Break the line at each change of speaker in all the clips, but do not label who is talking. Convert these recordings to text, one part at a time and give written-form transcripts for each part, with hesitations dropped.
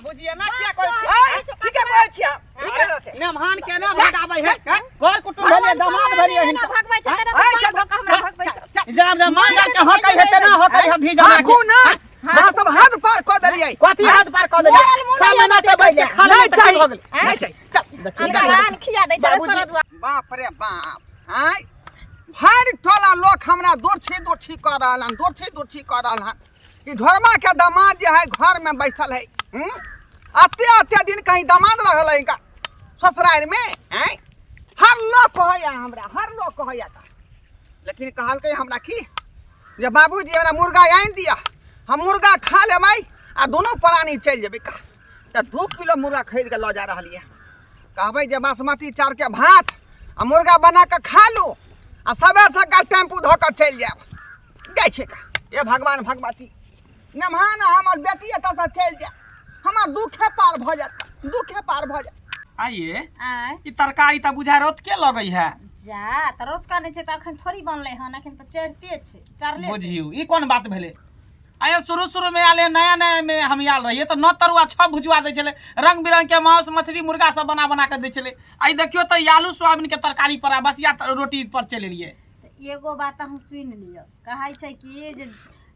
बाबूजी एना किया कहै छियै?
आँय, ठीके कहै छियै, ठीके कहै छियै।
मेहमान के ना भगाबै है हैं? घर कुटुम्ब भेलियै दामाद भेलियै हिनका
भगबै छै तेना
आँय,
तऽ
चल,
भऽ कऽ हमरा
चल,
भगबै छै
चल, चल।
जाम जाम माल जाल के हकै है तेना हकै है भी जमा
भागू ना, अहाँ सब हद पार कऽ देलियै।
कथी हाथ पार कऽ देलियै?
मोरल मुँह
6
नहि
महीना से बैठ के खा
नहि
लेलियै तऽ की
चाही,
भऽ गेलै?
नहि चाही, चल,
देखियौ।
निकल, निकल।
रान खिया दै छै
बाबूजी।
सरदुआ
बाप रे बाप, आँय, भरि टोला लोक हमरा दोरछी दोरछी कऽ रहल हन, दोरछी दोरछी कऽ रहल हन कि ढोरमा के दामाद जे है घर में बैसल है। अते अते दिन कहीं दामाद रहल है इनका ससुराल में? आँय, हर लोग कहैया हमरा, हर लोग कहैया का। लेकिन कहलकै हमरा की जे बाबूजी हमरा मुर्गा आनि दिअ, हम मुर्गा खा लेबै आ दुनू प्राणी चलि जेबै का। तऽ 2 किलो मुर्गा खरीद कऽ लऽ जा रहलियै। कहबै जे बासमती चाउरके भात आ मुर्गा बना कऽ खा लू आ सबेर सकाल टेम्पू धऽ कऽ चलि जायब। जाइ छै का। हे भगवान भगवती, नमहान हमर बेटी एतऽसँ चलि जाय, हमर दुखे पार भऽ जायत, दुखे पार भऽ जायत।
आइए
आँय।
ई तरकारी तऽ बुझाय रोत के लगै है।
जा तऽ रौतका नहि छै तऽ अखन थोड़ी बनलै हन, अखन तऽ चढ़ते छै, चढ़ले छै।
बुझियौ ई कोन बात भेलै? आया शुरू शुरू में आयल नया नया में हम आयल रहिए तऽ 9 तरुआ 6 भुजुआ दै छलै, रंग बिरंग के मांस मछली मुर्गा सब बना बना के दै छलै। आइ देखियौ तऽ आलू सोयाबीन के तरकारी पर आ बसिया रोटी पर चलि एलियै।
तऽ एगो बात अहूँ सुनि लिअ, कहै छै कि जे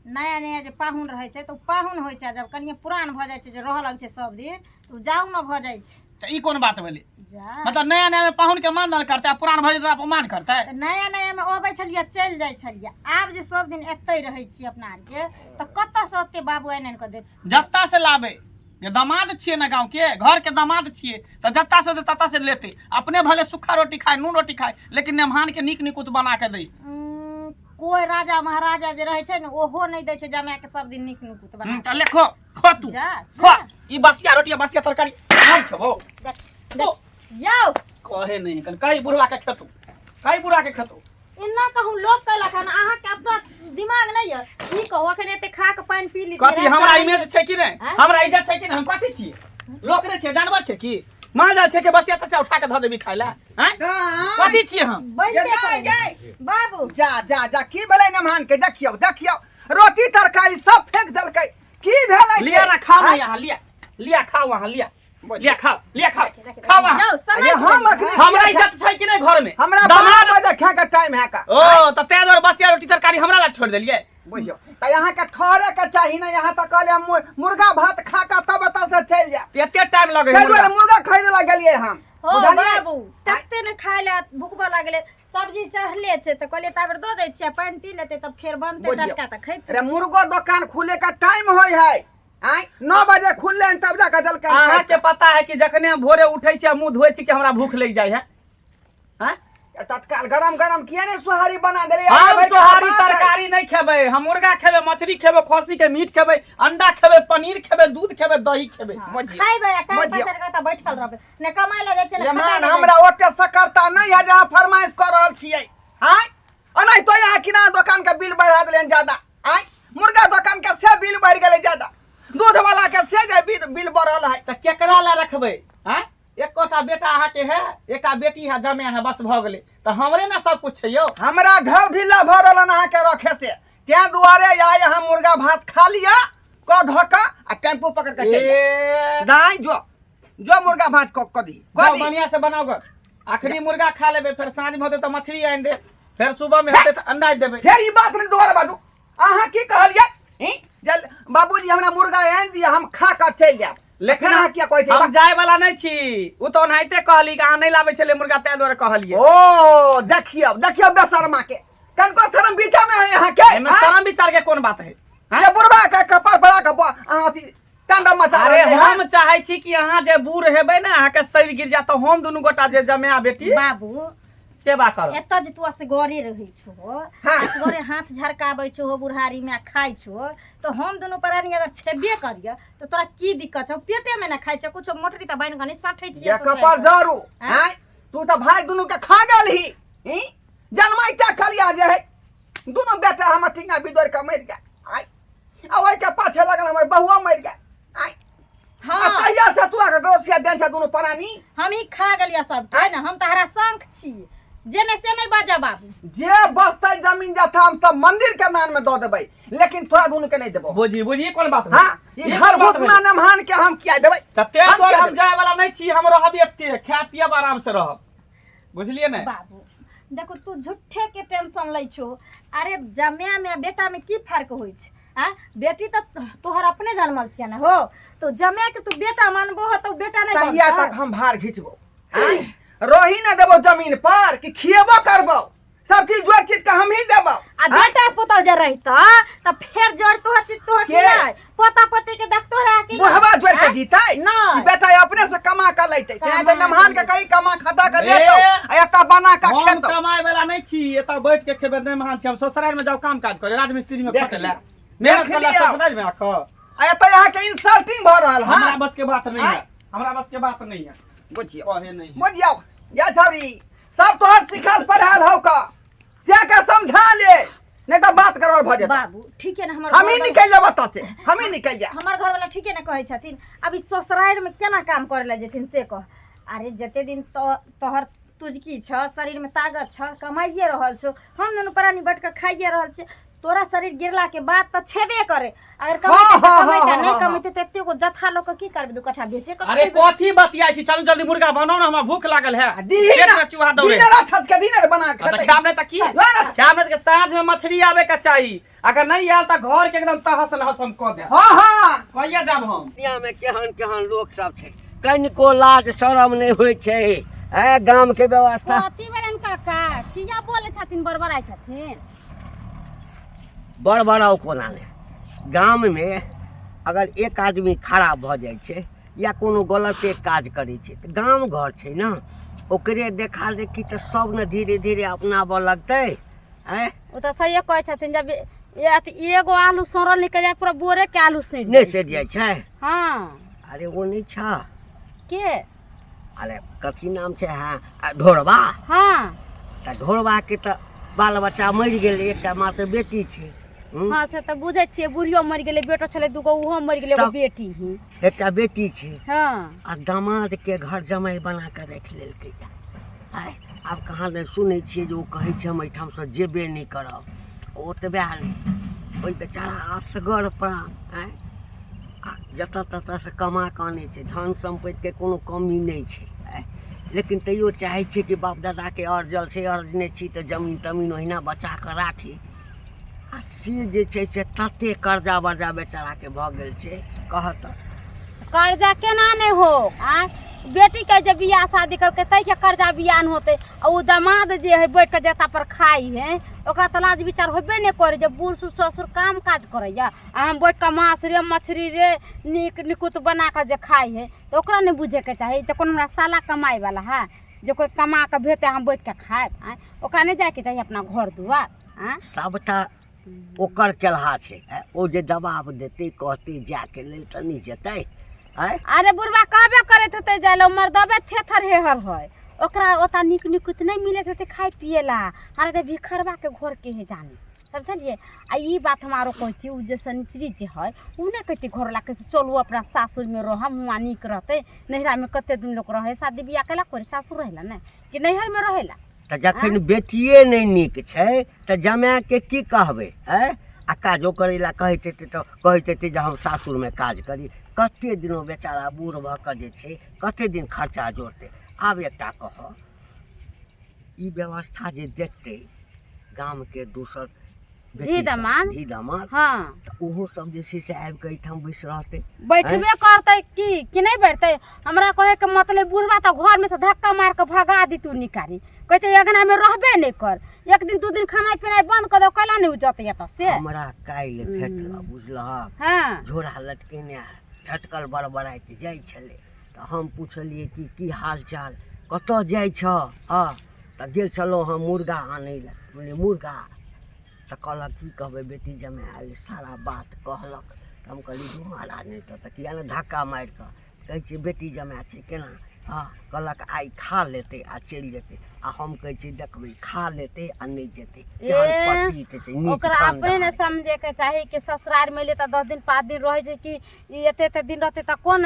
नया नया जे पाहुन रहै छै तऽ ओ पाहुन होइ छै, आ जब कनिए पुरान भऽ जाइ छै जे रहऽ लगै छै सब दिन तऽ ओ जाउ ने भऽ जाइ छै।
तऽ ई कोन बात भेलै?
जा
मतलब नया नया में पाहुन के मान दान करतै आ पुरान भऽ जेतै तऽ अपमान करतै?
तऽ नया नया मे अबै छलियै चलि जाइ छलियै, आब जे सब दिन एतै रहै छियै अपना आरके तऽ कतऽसँ ओते बाबू आनि आनि कऽ देत?
जत्ता से लाबै जे दामाद छियै ने, गाँव के घर के दामाद छियै तऽ जत्ता से देतै तत्ता से लेतै। अपने भले सूखा रोटी खाय, नून रोटी खाय, लेकिन मेहमान के नीक निकुत बना के दै।
कोइ राजा महाराजा जे रहै छै ने ओहो नहि दै छै जमाए के सब दिन नीक निकुत बना।
तऽ ले खो, खो तू।
जा,
खो।
जा।
ई बसिया रोटी आ बसिया तरकारी हम खेबो।
देख, देख, यौ।
कहे नहीं कन कई बुढ़वा के खेतू, कई बुढ़वा के खेतू।
एना कहूँ लोक कहलक हन, अहाँके अपना दिमाग नहि यऽ की कहू? अखन एते खा के पानि पी ली।
कथी हमरा इमेज छै कि नहि?
आँय?
हमरा इज्जत छै कि नहि? हम कथी छियै? लोक नहि छियै, जानवर छै की? माल जाल छै के बसिया तसिया उठा के धऽ देबी खाय लए? आँय? कथी छियै हम?
बैठते
ये
करै।
दाइ,
बाबू।
जा जा जा, की भेलै नमहान के? देखियौ देखियौ, रोटी तरकारी सब फेंक देलकै, की भेलै?
लिया ना खाओ ना
आँय?
यहाँ लिया, लिया खाओ वहाँ लिया।
बोलिए।
लिया खाओ, लिया खाओ, खाओ वहाँ।
जाउ समय
अरे हम अखनी
हमरा
किया
इज्जत छै कि नहि घर में?
हमरा
दामाद
12 बजे खाय के टाइम है का।
ओ तऽ तें दुआरे बसिया रोटी तरकारी हमरा ला छोड़ि देलियै।
बुझियौ तऽ यहाँ के ठहरे के चाही ने, यहाँ तऽ कहलियै हम मुर्गा भात खा के तब एतऽ से चलि जायब।
एते टाइम लगै है
ताहि दुआरे
मुर्गा।
मुर्गा खरीदे ला गेलियै हम।
हो
बुझलियै?
बाबू, तते ने खाय ला भुखबा लागलै, सब्जी चढ़ले छै तऽ कहलियै ताबे दऽ दै छियै, पानि पी लेतै तब फेर बनतै।
बुझियौ।
टटका तऽ खैतै।
अरे मुर्गो दोकान खुले के टाइम होइ है, आँय, 9 बजे खुलले हन तब जाके देलकै।
अहाँ के पता है कि जखने हम भोरे उठै छी आ मुंह धोइ छी कि हमरा भूख लागि जाइ है? आँय?
तत्काल गरम गरम किया ने सोहारी बना देलियै?
हम
भाई के
सोहारी
बात है।
तरकारी नहीं खेबै, हम मुर्गा खेबै, मछली खेबै, खस्सी के मीट खेबै, अंडा खेबै, पनीर खेबै, दूध खेबै, दही खेबै।
बुझियौ।
खैबै आ टाइम
बुझियौ।
पसारि कऽ तऽ बैठल रहबै, ने कमाइ लए जाइ छै ने
ये मान
खटाइ लए जाइ
हमरा ओते सकरता नहीं है जे अहाँ फरमाइश कऽ रहल छियै। आँय, आ नहीं तो यहाँ किराना दोकान के बिल बढ़ा देलियन ज्यादा। आँय, मुर्गा दोकान के से बिल बढ़ि गेलै ज्यादा, दूध वाला के से जे बिल बढ़ल है।
तऽ केकरा लए रखबै? आँय, एकोटा बेटा अहाँके है, एकटा बेटी है, जमे है, बस भऽ गेलै। तऽ हमरे ने सब कुछ छै यौ।
हमरा ढौ ढीला भऽ रहल हन अहाँके रखे से, तें दुआरे आइ अहाँ मुर्गा भात खा लिअ कऽ धऽ कऽ आ टेम्पू पकड़ कऽ चलि जाउ।
ए
दाइ जो जो मुर्गा भात कऽ कऽ दी, कऽ
जाउ
दी।
बढ़िया से बनाओ गऽ। अखनी मुर्गा खा लेबै, फेर साँझ मे होतै तऽ मछली आनि देब, फेर सुबह मे हेतै तऽ अंडा देबै।
फेर ई बात नहि दोबारा बाजू। अहाँ की कहलियै? ई? जे बाबूजी हमरा मुर्गा आनि दिअ, हम खा कऽ चलि जायब।
लेकिन
फेर अहाँ किया कहै
हम
छियै?
जाय वाला नहि छी। ओ तऽ ओनाहिते कहली कि अहाँ नहि लाबै छलियै मुर्गा, ताहि दुआरे कहलियै।
ओ देखियौ देखियौ बेशर्मा के, कनको शरम विचार नहि है अहाँके?
एहिमे
आँय?
शरम विचार के कोन बात है?
जे बुढ़बा के कपार पर के अहाँ अथी तांडव मचा
अरे
रहल छियै,
हम चाहै छी कि अहाँ जे बूढ़ हेबै ने, अहाँके शरीर गिर जायत तऽ हम दुनू गोटा जे जमाया बेटी
बाबू
सेवा करब।
एतऽ जे तू असगरे रहै छहो,
हाँ।
असगरे हाथ झरकाबै छहो बुढ़ारी में आ खाइ छहो, तऽ हम दुनू प्राणी अगर छेबे करिय तऽ तोरा की दिक्कत छौ? पेटे में ने खाइ छौ कुछो, मोटरी तऽ बान्हि कऽ नहि साँठै छियै
ये
ससुरारि
कपार
कऽ।
जरू।
आँय?
आँय, तू तऽ भाय दुनू के खा गेल ही। ई जनमाइटा खलिया जे है दुनू बेटा हमर टिंगा बिदोर के मरि गेल। आँय, आ ओहि के पाछे लगल हमर बहुओ मरि गेल। आँय, आ
हाँ।
कहिया से तू आके गरोसिया देन छै दुनू प्राणी?
हम ही खा गेलियै सबके
आँय?
ने, हम तहरा शंख छी। जे नहि से नहि बाजऽ बाबू।
जे बचतै जमीन जथा हम सब मंदिर के दान में दऽ देबै, लेकिन तोरा दुनू के नहीं देबो।
बुझी बुझी कोन बात भेलै?
हाँ, ई
ई
घर
कोन बात
घुसना
भेलै?
नमहान के हम किया देबै?
तऽ तें
हम
दुआरे
किया
हम
देबै?
जाय वाला नहि छी, हम रहब एते, खाय पियब आराम से रहब, बुझलियै ने?
बाबू देखो, तू झूठे के टेंशन लै छो। अरे जमाय में आ बेटा में की फर्क होइ छै? आ बेटी तऽ तोहर अपने जनमल छियै ने हो, तो जमाय के तू बेटा मानबो हो तो बेटा नहीं
कहिया
बनतै?
तक हम भार घिचबो? आँय? रही ना देबो जमीन पर कि खिएबो करबो? सब चीज जोड़ चीज के हम ही देबो।
आ बेटा पुतौ जे रहितो तऽ फेर जोड़ तोहर चीज तोहर
के?
की पोता पोती के देखतो रह कि
बुढ़वा जोड़ के
आँय?
जीतै?
नहीं।
ई बेटा अपने से कमा के लैतै।
कमा
तें तऽ नमहान के
के
कहीं कमा खटा के
ए,
लेतौ आ एतऽ बना के
हम
खेतौ।
कमाए वाला नहीं छी, एतऽ बैठ के खेबै नहि महान छी। हम ससुराल में जाउ काम काज करे, राजमिस्त्री में
देख
खटे ला,
लियौ।
मेहनत
देख
करला
लियौ।
ससुराल में आके।
आ एतऽ अहाँके इंसल्टिंग भऽ रहल
हमरा
हँ।
बस के बात नहीं है।
आँय?
हमरा बस के बात नहीं है।
बुझियौ।
कहे नहीं है।
बुझियौ या छौरी, सब तोहर सिखल पढ़ायल हौ का से के समझा ले, नहीं तो बात गड़बड़ भऽ जेतौ।
बाबू ठीक है ना हमर
हम ही
घरवाला-
निकलि जाब एतऽ से, हम ही निकलि जाब।
हमर घर वाला ठीके ने कहै छथिन। अभी ससुरारि में केना काम करे ला जेथिन से कह। अरे जते दिन तो तोहर तुझकी छ, शरीर में ताकत छ, कमाइए रहल छो, हम दुनू प्राणी बैठ के खाइए रहल छियै। तोरा शरीर गिरला के बाद तऽ छेबे करे। अगर कमेतै तऽ
हाँ,
कमेतै,
हाँ,
नहि
हाँ,
कमेतै तऽ एते गो जत्था लऽ कऽ की करबै? दू कट्ठा बेचे कऽ
अरे
खेबै।
कथी बतियाइ छी? चलू जल्दी मुर्गा बनाउ ने, हमरा भूख लागल है।
दीही
पेट
ना
में चूहा दौड़े।
दीने राक्षस के दीने बना के
हाँ, तऽ
खेतै।
खायब नहि तऽ की
ना, ना।
खायब नहि तऽ साँझ में मछली आबे के चाही, अगर नहीं आयल तऽ घर के एकदम तहस नहस हम कऽ देब।
हाँ हाँ
कहिया देब हम?
दुनिया में केहन केहन लोक सब छै, कनिको लाज शरम नहि होइ छै। ऐ गाम के व्यवस्था
कथी भेलनि काका? किया बोलै छथिन, बड़बड़ाइ छथिन?
बड़बड़ाउ कोना नहि? गाममे अगर एक आदमी खराब भऽ जाइ छै या कोनो गलते काज करै छै तऽ गाम घर छै ने, ओकरे देखा देखी तऽ सब ने धीरे धीरे अपनाबऽ लगतै। आँय,
ओ तऽ सहिए कहै छथिन। जब अथी एगो आलू सड़ल निकलि जाय, पूरा बोरे के आलू सड़ि
नहि
जाइ।
सड़ि जाइ छै।
हँ।
अरे ओ नहि छ
के?
अरे कथी नाम छै? हँ, आ ढोरबा।
हँ।
तऽ ढोरबाके तऽ बाल बच्चा मरि गेलै, एकटा मात्र बेटी छै।
हँ, से तऽ बुझै छियै। बुढ़ियो मरि गेलै, बेटो छलै दूगो, ओहो मरि गेलै, एगो
सब-
बेटी ही।
एकटा बेटी छै।
हँ।
आ दामादके घर जमाइ बना कऽ राखि लेलकै। आइ आब कहाँ दन सुनै छियै जे ओ कहै छै हम एहिठामसँ जेबे नहि करब। ओतबे नहि, ओहि बेचारा असगर प्राण आँय, आ जतऽ ततऽसँ कमा कऽ आनै छै, धन सम्पत्तिके कोनो कमी नहि छै आँय, लेकिन तैयो चाहै छै कि बाप दादाके अर्जल छै, अर्जने छी तऽ जमीन तमीन ओहिना बचा कऽ राखी। आ से जे छै से तते कर्जा वर्जा बेचाराके भऽ गेल छै, कहऽ तऽ।
कर्जा केना नहि हो? आँय, बेटीके जे बियाह शादी करके ताहिके कर्जा बियाह होतै, आ ओ दमाद जे है बैठ कऽ जत्ता पर खाइ है, ओकरा तऽ लाज विचार होबे नहि करै जे बूढ़ सूढ़ ससुर काम काज करैया आ हम बैठ कऽ माछ रे मछली रे नीक निकुत बना कऽ जे खाइ है, तऽ ओकरा नहि बुझैके चाही जे कोनो हमरा साला कमाइवला है जे कोइ कमा कऽ भेजतै हम बैठ कऽ खायब। आँय, ओकरा नहि जाइके चाही अपना घर दुआर? आँय,
सभटा ओकर केलहा छै। ओ जे दबाव देतै, कहतै जायके लेल तऽ नहि जेतै? आँय,
अरे बुढ़बा कहबे करैत हेतै जाय लए, मर्दबे थेथर हेहर है, ओकरा ओतऽ नीक निकुत नहि मिलैत हेतै खाय पियै ला। अरे तऽ भिखरबाके घर के है जाने, समझलियै? आ ई बात हम आरो कहै छी, ओ जे शनिचरी जे है ओ नहि कहतै घरवलाके से चलू अपना सासुरमे रहब, हुआँ नीक रहतै। नैहरामे कते दिन लोक रहै? शादी बियाह कैला करै? सासुर रहै ला नहि कि नैहरमे रहै ला?
तऽ जखन बेटिए नहि नीक छै तऽ जमाएके की कहबै? आँय, आ काजो करै लए कहैत हेतै तऽ कहैत हेतै जे हम सासुरमे काज करी। कते दिन ओ बेचारा बूढ़ भऽ कऽ जे छै कते दिन खर्चा जोड़तै? आब एकटा कहऽ, ई व्यवस्था जे देखतै गामके दोसर बेटी
धी
सब,
दमाद।
धी दमाद।
हँ।
तऽ ओहो सब जे छै से आबि कऽ एहिठाम बैस रहतै?
बैठबे करतै की कि नहि बैठतै? हमरा कहैके मतलब बुढ़बा तऽ घरमे से धक्का मारि कऽ भगा दितू, निकाली कहतै अङ्गनामे रहबे नहि कर, एक दिन दू दिन खाना पिनाइ बन्द कऽ दौ, कैला नहि ओ जतै एतऽ से?
हमरा काल्हि भेटल, बुझलहक?
हँ।
झोरा लटकेने झटकल बड़बड़ाइत जाइ छलै तऽ हम पुछलियै कि की हाल चाल, कतऽ जाइ छह? हँ, तऽ गेल छलहुँ हम मुर्गा आनै लए। बुझलियै, मुर्गा तऽ कहलक की कहबै, बेटी जमाए आयल, सारा बात कहलक। तऽ हम कहलियै दू महाराज, नहि तऽ किया ने धक्का मारि कऽ कहै छियै बेटी जमाए छै केना? हँ, कहलक आइ खा लेतै आ चलि जेतै। आ हम कहै छियै देखबै, खा लेतै आ नहि जेतै। केहन
ए,
पतित छै, नीच
ओकरा अपने ने
खानदान।
समझेके चाही कि ससुरारिमे एलियै तऽ 10 दिन 5 दिन रहै छै कि ई एते एते दिन रहतै तऽ कोन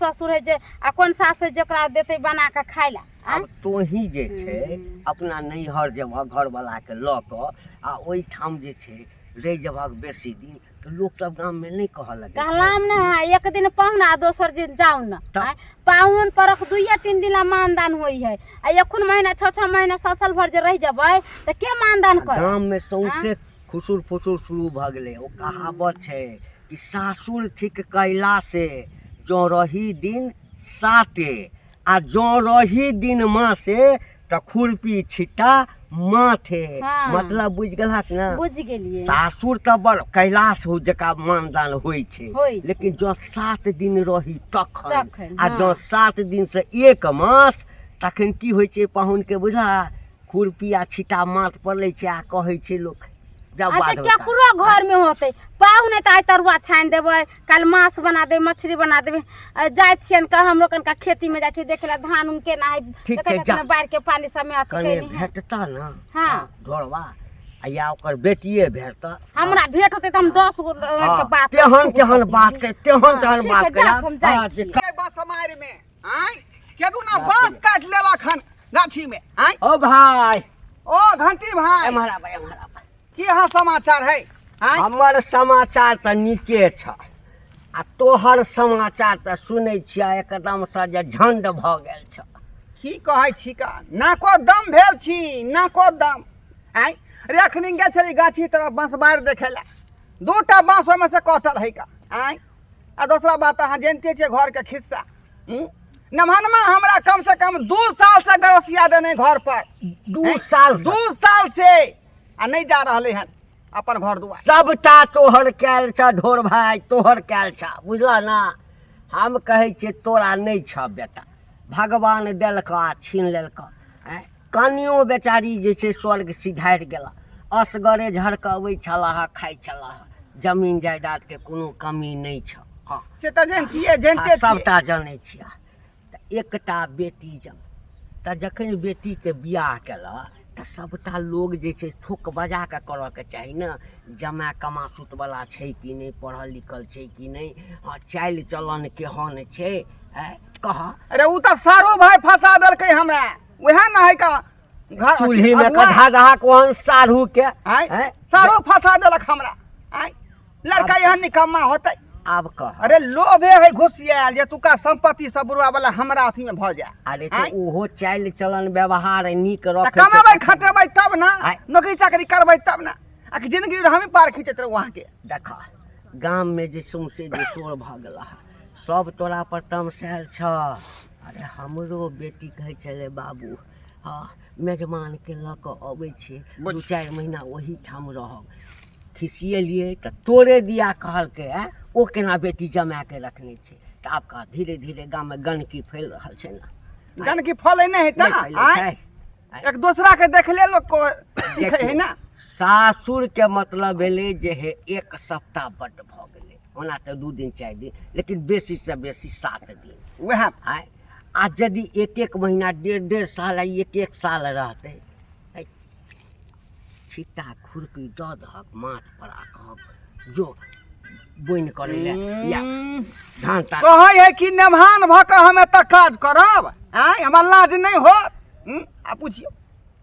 ससुर है जे आ कोन सास है जे ओकरा देतै बना कऽ खाय लए?
आब तोही जे छै अपना नैहर जेबह घरवलाके लऽ कऽ आ ओहिठाम जे छै रहि जेबहक बेसी दिन तऽ लोक सब गाममे नहि कहऽ लगै छै।
कहलाम ने है एक दिन पाहुन आ दोसर दिन जाउ न
तऽ-
आँय, पाहुन परख दुइये तीन दिन ला मानदान होइ है आ एखन महीना छः छः महीना साल साल भर जे रहि जेबै तऽ के मानदान कर
गाममे सौंसे खुसुर फुसुर शुरू भऽ गेलै ओ कहावत छै कि सासुर थिक कैला से जँ रही दिन साते आ जँ रही दिन मासे तऽ खुरपी छिट्टा माथे।
हाँ।
मतलब बुझि गेलहक ने?
बुझि गेलियै।
सासुर तऽ बड़ कैलाश हो जकाँ मानदान होइ छै।
होइ छै।
लेकिन जँ 7 दिन रही तखन,
तखन,
आ
हाँ।
जँ 7 दिन से 1 मास तखन की होइ छै पाहुन के बुझला खुरपी आ छिट्टा माथ पर लै छै आ कहै छै लोक जब
अच्छा
बाध होता।
केकरो घर में होते पाहुन तऽ आइ तरुआ छानि देबै, काल्हि माछ बना देबै, मछली बना देबै। आ जाइ छियनि कऽ हमरो कनिका खेती में जाइ छियै देखे ला धान उन केना है।
ठीक
देखै
छै,
छथिन
जा।
बाढ़ि के पानी सबमे अथी
कने
कयने है।
भेटता ना।
हाँ।
ढोरबा आ या ओकर बेटिए भेटता।
हमरा भेंट होते तऽ हम 10 गो रंग के
हाँ,
बात
तेहन तेहन बात के तेहन
हाँ,
तेहन
ठीक
बात
है,
के
जा, हम जाइ
हाँ, से
छी।
बस मारि में आय केदू ना बांस काट लेलक हन गाछी में आय।
ओ भाई।
ओ घंटी भाई।
एम्हर आब, एम्हर आब।
की अहाँ समाचार है? आय?
हमर समाचार तऽ नीके छ आ तोहर समाचार तऽ सुनै छियै एकदम से जे झंड भऽ गेल छ।
की कहै छी का नाको दम भेल छी, नाको दम। आय रे अखनी गेल छली गाछी तरफ बांसबार देखे ला, दूटा बांस ओहिमे से कटल है का। आय आ दोसरा बात अहाँ जानते छियै घर के खिस्सा। नमहनमा हमरा कम से कम 2 साल से गरसिया देने घर पर।
2 साल से?
2 साल से आ नहीं जा रहले हन अपन घर दुआर।
सबटा तोहर कैल छ ढोर भाई, तोहर कैल छ, बुझल ना? हम कहै छियै तोरा नहीं छ बेटा, भगवान देलक आ छीन लेलक। आँय, कनियो बेचारी जे छै स्वर्ग सिधारि गेला, असगरे झरकबै छलाह, खाइ छलाह, जमीन जायदाद के कोनो कमी नहीं छ। हाँ।
से तऽ जनितियै, जनिते छियै।
सबटा जनै छियै। तऽ एकटा बेटी जब तऽ जखन बेटीके बियाह केलक तऽ सबटा लोग जे छै ठोक बजा कऽ करऽके चाही ने, जमाए कमा सूतवला छै कि नहि, पढ़ल लिखल छै कि नहि, हँ चालि चलन केहन छै, आँय कह।
अरे ओ तऽ सारो भाई फंसा देलकै हमरा, वएह ने है का घर
चूल्ही में
अगुआ।
कधा दहा कोन साढ़ू के,
आँय?
आँय?
सारो फंसा देलक हमरा। आँय? लड़का एहन निकम्मा होतै।
आब कह।
अरे लोभे है घुसियाल जे तुका संपत्ति सब बुढ़वा वाला हमरा अथी में भऽ जाए।
अरे तो
आँय?
ओहो चालि चलन व्यवहार नीक
तऽ
रखै छै
कमेबै
तखन।
खटेबै तब ना,
आँय?
नौकरी चाकरी करबै तब ना, आ कि जिंदगी हमी पार खींचैत रहू अहाँके।
देख गाम में जे सौंसे जे शोर भऽ गेल हँ, सब तोरा पर तमसायल छ। अरे हमरो बेटी कहै छलै बाबू हँ मेजबान के लऽ कऽ अबै छी, 2-4 महीना ओहिठाम रहब। खिसिएलियै तऽ तोरे दिया कहलकै आँय, ओ केना बेटी जमा के रखने छै। तऽ आब कह धीरे धीरे गाममे गन्दगी फैल रहल छै ने।
गन्दगी फैलै नहि है तऽ,
नहि फैलै
आँय?
छै। आँय?
एक दोसरा के देखले लोक को सीखै है ना।
सासुर के मतलब भेलै जे हे 1 सप्ताह बड्ड भऽ गेलै, ओना तऽ 2 दिन 4 दिन, लेकिन बेसी से बेसी 7 दिन।
वएह।
आँय? आ यदि 1-1 महीना 1.5-1.5 साल आ 1-1 साल रहतै, छिट्टा खुरपी दऽ दहक माथ पर आ कहक जो बोनि करै लए या धान तान।
कहै है कि नेमहान भऽ कऽ हम एतऽ काज करब, आँय हमरा लाज नहि होत? आ पुछियौ।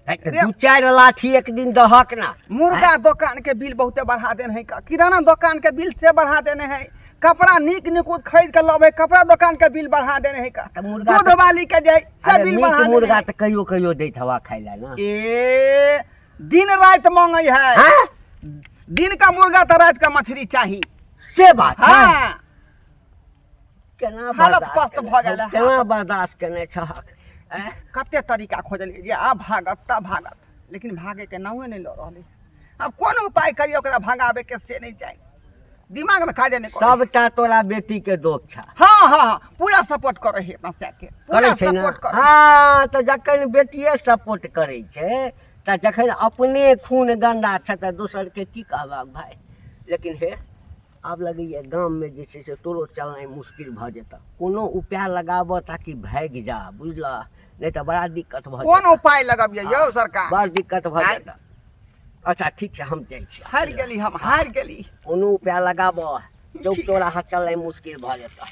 है तऽ 2-4 लाठी एक दिन दहक ना।
मुर्गा दोकान के बिल बहुते बढ़ा देने है, किराना दोकान के बिल से बढ़ा देने है, कपड़ा नीक निकुत खरीद के लबै कपड़ा दोकान के बिल बढ़ा देने है,
तऽ मुर्गा
दूध
तऽ-
वाली के जे से
अरे
बिल
मीट
बढ़ा देने
मुर्गा
है।
तऽ कहियो कहियो दैत हवा खाइ लए ना।
ए दिन राति मांगै है।
हाँ?
दिन का मुर्गा तऽ राति का मछली चाही।
से बात है।
हाँ।
केना
हालत
बर्दाश्त
पस्त
केने
भऽ गेल
छहक?
है।
केना बर्दाश्त केने छहक? ऐं?
कते तरीका खोजलियै जे आब भागत तऽ भागत, लेकिन भागे के नामे नहि लऽ रहलै। आब कोन उपाय करियै ओकरा भगाबे के से नहि चाही, दिमाग में काजे नहि करै।
सबटा तोरा बेटी के दोष छ।
हाँ, हाँ, हाँ, पूरा सपोर्ट करै है अपना साथ के। पूरा
करै छै ने?
सपोर्ट करै।
हाँ, तऽ जखन बेटिए सपोर्ट करै छै तऽ जखन अपने खून गन्दा छै तऽ दोसर के की कहबाक भाय। लेकिन हे आब लगैए गाममे जे छै से तोरो चलनाइ मुश्किल भऽ जेतऽ, कोनो उपाय लगाबऽ ताकि भागि जा, बुझलऽ? नहि तऽ बड़ा दिक्कत भऽ
कोन
जेतऽ।
उपाय लगबियै यौ सरकार?
बड़ दिक्कत भऽ
आँय?
जेतऽ। अच्छा ठीक छै, हम जाइ छी।
हारि गेली हम, हारि गेली।
कोनो उपाय लगाबऽ, चौक
ठीक।
चौराहा चलनाइ मुश्किल भऽ जेतऽ।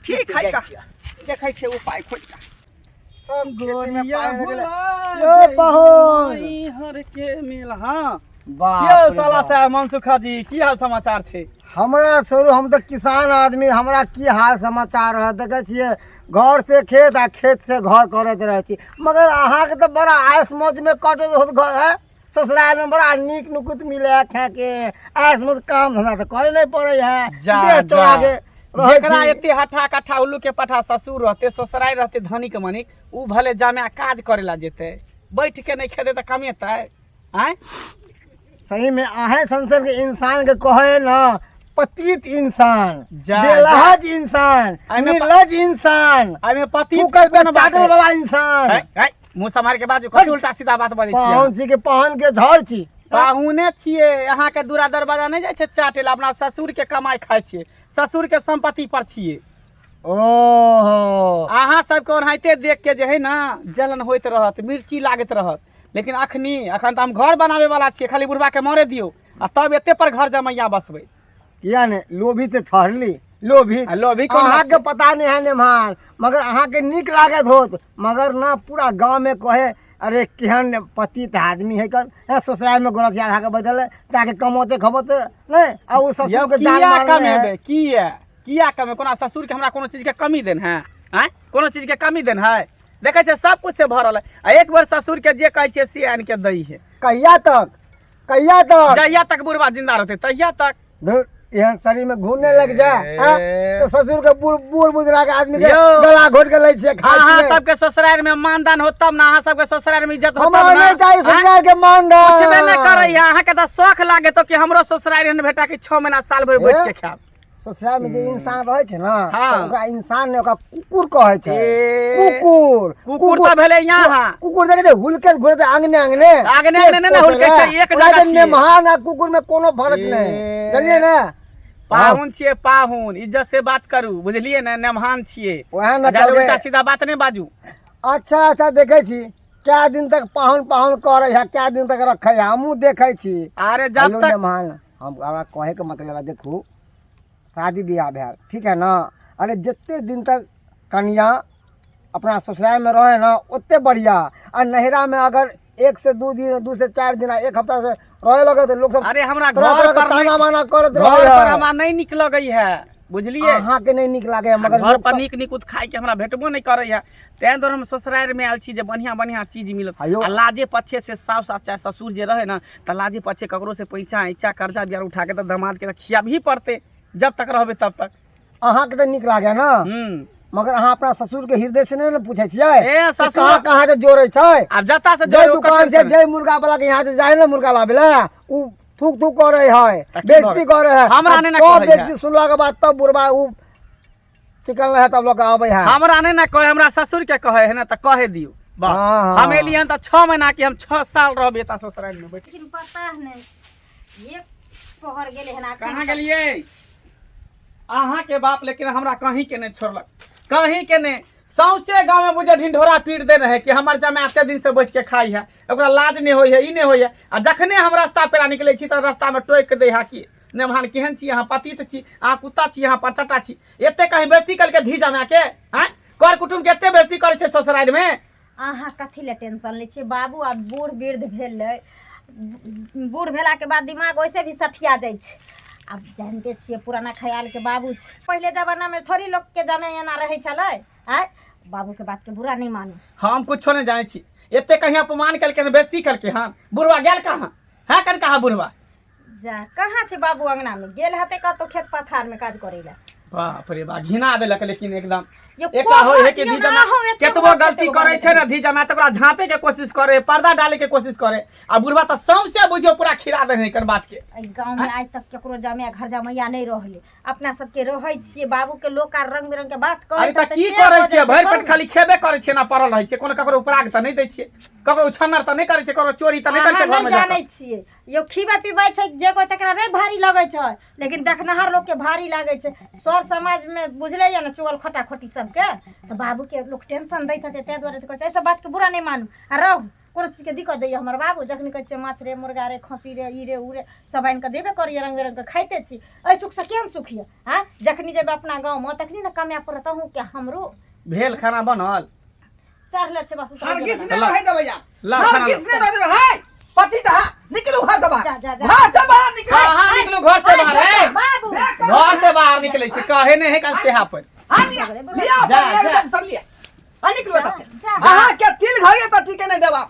ठीक है
जाइ
तऽ
छियै।
देखै छियै उपाय खोजि कऽ।
सब खेती में
गोरिया
पानी लग गेलै।
भुला
यो
जइबू
पाहुन।
नैहर के मेल। हाँ
बाप
यौ
रे
साला
बाप।
साहब मनसुखा जी, की हाल समाचार छै?
हमरा छोड़ू, हम तऽ किसान आदमी, हमरा की हाल समाचार रहत। देखै छियै घर से खेत आ खेत से घर करैत रहै छी, मगर अहाँके तऽ बड़ा ऐश मौजमे कटैत होत घर है। ससुराल में बड़ा नीक नुकुत मिले है खाके, ऐश मौज, काम धंधा तऽ करे नहीं पड़े है।
जा,
देह तोड़ा
जा।
के रहै
जेकरा
छी।
एते हठा कट्ठा उल्लू के पठा ससुर रहते, ससुराइ रहते धनिक मनिक, उ भले जामे काज करे ला जेते, बैठ के नहीं खेते तऽ कमेतै आँय?
सही में अहें संसद के इंसान के कहे न पतित इंसान,
जा,
बेलहज इंसान,
एहिमे
निर्लज इंसान,
एहिमे पति
थूकल पे चाटल वाला इंसान।
मुँह सम्हार के बाजू, कथी उल्टा सीधा बात बजै छियै?
पाहुन छी के पाहुन के झड़ छी?
पाहुने छियै। अहाँके दूरा दरवाजा नहि जाइ छै चाटे ला, अपना ससुर के कमाइ खाइ छियै, ससुर के संपत्ति पर छियै।
ओहो,
अहाँ सबके ओनाहिते देख के जे है ना जलन होइत रहत, मिर्ची लागैत रहत, लेकिन अखनी अखन तऽ हम घर बनाबे वाला छियै। खाली बुढ़बा के मरे दियौ आ तब एते पर घर जमैया बसबै।
किया ने लोभी तऽ ठहरली लोभी।
आ लोभी कोन?
अहाँके पता नहीं है नेमहान, मगर अहाँके नीक लागत होत, मगर ना पूरा गाँव में कहे, अरे केहन पतित आदमी है कन है, ससुराल में गोरथिया खा के बैठल है, जाके कमौते खमौते नहीं आ उ ससुर
यौ
के जान
किया
मारने है।
कमेबै? किया किया कमे? कोना ससुर के हमरा कोनो चीज के कमी देन है? आँय, कोनो चीज के कमी देन है? देखै छियै सब कुछ से भरल है, आ एक बेर ससुर के जे कहै छियै से आनि के दै है।
कहिया तक, कहिया तक?
जहिया तक बुढ़वा जिंदा रहतै तहिया तक।
धुर, एहन शरीर में घूमने लग जाए हाँ? तो ससुर के बूढ़ बूढ़ बुजुर्ग के आदमी के
यौ।
गला घोट के लै छियै, खाइ
अहाँ
छियै।
सबके ससुराल में मानदान हो तब ना, अहाँ सबके ससुराल में इज्जत हो
हमरा
तब ना।
नहीं चाहिए ससुराल के मानदान।
पुछबे नहि करैया। अहाँके तऽ शौख लागे तो कि हमरो ससुराल एहन भेटा कि 6 महीना साल भरि बैठ के खायब।
ससुराल में जे इंसान रहै छै ना,
हाँ।
तऽ ओकरा इंसान ने, ओकरा कुकुर कहै छै।
ए,
कुकुर।
कुकुर तऽ भेलै यहाँ।
कुकुर देखै छै हुलके घुरै छै अंगने अंगने।
अंगने अंगने नहि ने हुलकै छै, एक
ओकरा
जगह
जे
छियै।
नेमहान आ कुकुर में कोनो फर्क नहि,
ए।
जानलियै ने?
पाहुन छियै पाहुन, इज्जत से बात करू, बुझलियै ने? नेमहान छियै।
वएह ने
जादे
कहलकै।
उल्टा सीधा बात नहि बाजू।
अच्छा अच्छा, देखै छी कै दिन तक पाहुन पाहुन करै है, कै दिन तक रखै है, हमहूँ देखै छी।
अरे जब
हेलो
तक
नेमहान, हम हमरा कहैके मतलब है, देखू शादी बियाह भेल, ठीक है ना? अरे जते दिन तक कनिया अपना ससुरालमे रहै ना ओते बढ़िया, आ नैहरामे अगर 1 से 2 दिन, 2 से 4 दिन आ 1 हफ्ता से रहे लगे तऽ लोक सब
अरे हमरा
तरह
घर
तरह के
पर
ताना
नहि
बाना करैत
घर
रहै
पर
है।
हमरा नहि नीक लगै है, बुझलियै?
अहाँके नहि नीक लागै है, मगर
घर
लोक
पर
सब
नीक नीक खाइके हमरा भेटबो नहि करै है, ताहि दुआरे हम ससुरारिमे आयल छी जे बढ़िआँ बढ़िआँ चीज मिलत।
हयौ।
आ लाजे पछे से साउस आ चाहे ससुर जे रहै ने तऽ लाजे पछे ककरो से पैसा ऐचा कर्जा बियार उठा के तऽ दामादके तऽ खियाबही पड़तै, जब तक रहबै तब तक।
अहाँके तऽ नीक लागै ने, मगर अहाँ अपना ससुर के हृदय से नहि ने पूछै छियै
ए
कि
ससुर
कहाँ कहाँ से जोड़ै छै?
आब जतऽ से
जै
जोड़ै, ओकर
दुकान से
टेंशन।
जै मुर्गा वाला के यहाँ से जाय ने मुर्गा लाबै ला, उ थूक थूक करे है,
तऽ की
बेइज्जती
भऽ
करे है।
हमरा
आ
नहि ने
सब
कहै है।
बेइज्जती सुनला के बाद तब बुढ़बा उ चिकन रहे तब लोग आबै है।
हमरा नहि ने कहे, हमरा ससुर के कहे है ने तऽ कहे दियौ बस।
हाँ, हाँ।
हम एलियै हन तऽ 6 महीना के हम 6 साल रहबै एतऽ ससुराल में बैठ।
लेकिन पता नहि एक पहर गेलै हन अखन
कहाँ
तक।
गेलियै अहाँ के बाप? लेकिन हमरा कहीं के नहीं छोड़लक, कहीं के नहीं। सौंसे गाँव में बुझे ढिंढोरा पीट दे रहे कि हमर जमाय एते दिन से बैठ के खाई है, ओकरा लाज नहीं होई है, ई नहीं होई है। आ जखने हम रास्ता पेरा निकले छी तऽ रास्ता में टोकि दे है कि नेमहान केहन छी अहाँ, पतित छी अहाँ, कुत्ता छी अहाँ, परचटा छी। एते कहीं बेइज्जती कलके धी जमाय के? आँय, कर कुटुम्ब के एते बेइज्जती करै छै ससुरारि में?
अहाँ कथी लए टेंशन लै छियै? बाबू आब बूढ़ वृद्ध भेलै, बूढ़ भेलाके बाद दिमाग वैसे भी सठिया जाइ छै। आब जानिते छियै पुराना ख्यालके बाबू छै, पहिले जमानामे थोड़ी लोकके जमाइ एना रहै छलै। आँय, बाबूके बातके बुरा नहि मानू।
हम कुछो नहि जानै छी। एते कहीं अपमान केलकै हन, बेइज्जती केलकै हन। बुढ़वा गेल कहाँ है? कन कहाँ बुढ़वा?
जा, कहाँ छै बाबू? अंगनामे गेल हेतै कतौ खेत पथारमे काज करै लए।
बाप रे बा, घिना देलक लेकिन एकदम।
यौ,
एकटा होइ है कि
यौ,
धी
ना
जमा
हो, एते
केतबो
गो-
गलती
एते गो
करै छै ने धी जमा तऽ ओकरा झाँपे के कोशिश करे, पर्दा डाले के कोशिश करे, आ बुढ़वा तऽ सौंसे बुझियौ पूरा खिरा देने एकर बात के।
एहि गाँवमे आइ तक केकरो जमाय घर जमैया नहि रहलै, अपना सबके रहै छियै। बाबूके लोक आर रंग बिरंग के बात कहै।
अरे तऽ की करै छियै? भरि पेट खाली खेबे करै छियै ना पड़ल रहै छियै। कोनो ककरो उपराग तऽ नहि दै छियै, ककरो उछन्नर तऽ नहि करै छियै, ककरो चोरी तऽ नहि करै छियै
अहाँ
घरमे
नहि
जाकऽ।
जानै छियै यौ, खीबै पीबै छै जे कोइ तकरा नहि भारी लगै छै, लेकिन देखनिहार लोकके भारी लागै छै। सर समाजमे बुझले यऽ ने चुगल खोटा खोटी सबके, तऽ बाबूके लोक टेंशन दैत हेतै, ताहि दुआरे तऽ कहै छै। एहि सब बातके बुरा नहि मानू आ रहू। कोनो चीजके दिक्कत दैए हमर बाबू? जखन कहै छियै माछ रे, मुर्गा रे, खस्सी रे, ई रे उ रे, सब आनि कऽ देबे करैए, रङ्ग बिरङ्गके खाइते छी। एहि सुखसँ केहन सुख यऽ? आँय, जखनी जेबै अपना गाँवमे तखनी ने कमाए पड़त अहूँके हमरो।
भेल खाना बनल?
चढ़ले छै बस उतरैये
हरगिज
बला।
नहीं रहे देबै यार
ला, खाना
हरगिज नहीं रहे देबै हाय पति तऽ हाँ निकलू घर से बाहर
जा, जा, जा।
घर से बाहर निकलू
हाँ हाँ निकलू घर से बाहर ए
बाबू
घर से बाहर निकले छै कहे नहीं है कल सेहा पर
हाँ लिया लिया
जा,
अपन
जा।
एकदम सब लिया हाँ निकलू एतऽ से।
जा।
अहाँ के तिल घड़ी तऽ ठीके नहीं देबा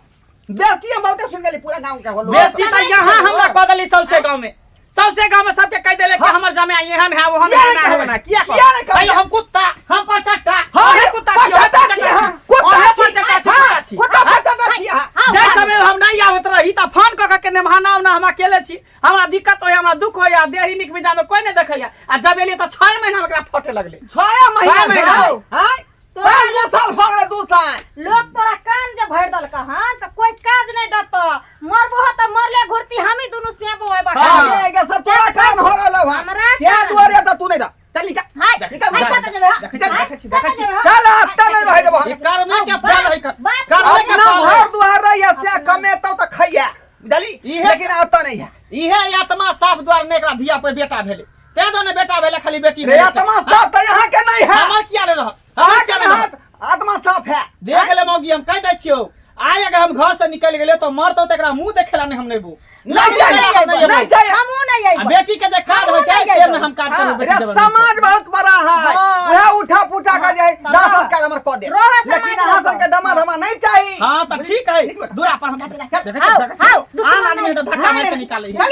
बेस्ती हम बहुते सुन गेली पूरा गाँव के होलो
बेसी तऽ यहाँ हमरा कह देली सबसे गाँव में सबसे गाँव में सबके कह देले कि हमर जमे एहन है ओहन
किया
है
नहीं
ना
कहबै?
है ना किया
किया नहीं कहबै?
पहिले हम कुत्ता हम परचट्टा
हाँ,
अहे कुत्ता छी, अहे
परचट्टा छी, हाँ, कुत्ता
अहे
छी,
परचट्टा छी,
हाँ,
कुत्ता छी।
कुत्ता परचट्टा छी, हाँ।
जाहि समय हम नहीं आबैत रही तऽ फोन कऽ के नेमहाना उना हम अकेले छी हमरा दिक्कत होइया हमरा दुख होइया देही नीक मिजाज में कोई नहीं देखैया आ जब एलियै तऽ 6 महीना में एकरा फटे लगलै
छया महीना
छह महीना।
भेलै आँय
तोरा
साल 2 साल भऽ गेलै 2 साल।
लोग तोरा कान जे भरि देलक हन तऽ कोई काज नहि देतऽ, मरबो तऽ मरले घुरती, हमी दुनू सेबो होय बा।
हाँ।
आगे आगे सब तोरा कान हो गेलौ हन।
हमरा
ते
कान।
दुआरे तऽ तू नहीं रह, चल निकल।
हाय
निकल,
हाय,
निकल।
कतऽ जेबै हँ?
देखै छी,
हाय,
देखै छी,
कतऽ
देखै छी।
जेबै हँ?
चल अत्ता नहीं रहे देबो
ई कर्मे के फल है
बाप
कर्मे के
अपना
फल है।
घर दुआर रही से कमेतौ तऽ खैया बुझली, लेकिन अतऽ नहीं है।
इहे आत्मा साफ द्वार ने एकरा धिया पर बेटा भेलै, तें दुआरे बेटा भेलै, खाली बेटी
रे
भेलै।
आत्मा साफ तऽ यहाँ के नहीं है।
हमर किया नहि रहत?
अहाँ
हमर
के
किया नहि रहत?
हाथ आत्मा साफ है।
देख ले मौगी, हम कहि दै छियौ, आइ अगर हम घर से निकलि गेलियै तऽ मरतौ तऽ एकरा मुँह देखेला नहि हम नहि एबो।
नहीं चाहिए,
नहि एबो।
नहीं चाहिए।
हमहूँ नहि
आ
अयबै।
बेटी के जे काज होइ छै
हमहूँ नहि
से
अयबै।
नहि हम काज करबै बेटी
रे
जबरदस्ती।
समाज बहुत बड़ा है।
हाँ।
वह उठा पुठा कर जाए
हाँ।
दाह संस्कार हमर कऽ दे,
रोहे समाज
लेकिन अहाँ
रहतौ।
सबके दमाद हमरा नहीं चाही।
हाँ तऽ ठीक है, दूरा पर हम देखै छियै,
आउ,
देखै छियै।
आउ, दुश्मन
आन आदमी
नहि।
तऽ धक्का मारि के निकालै है।
निकल।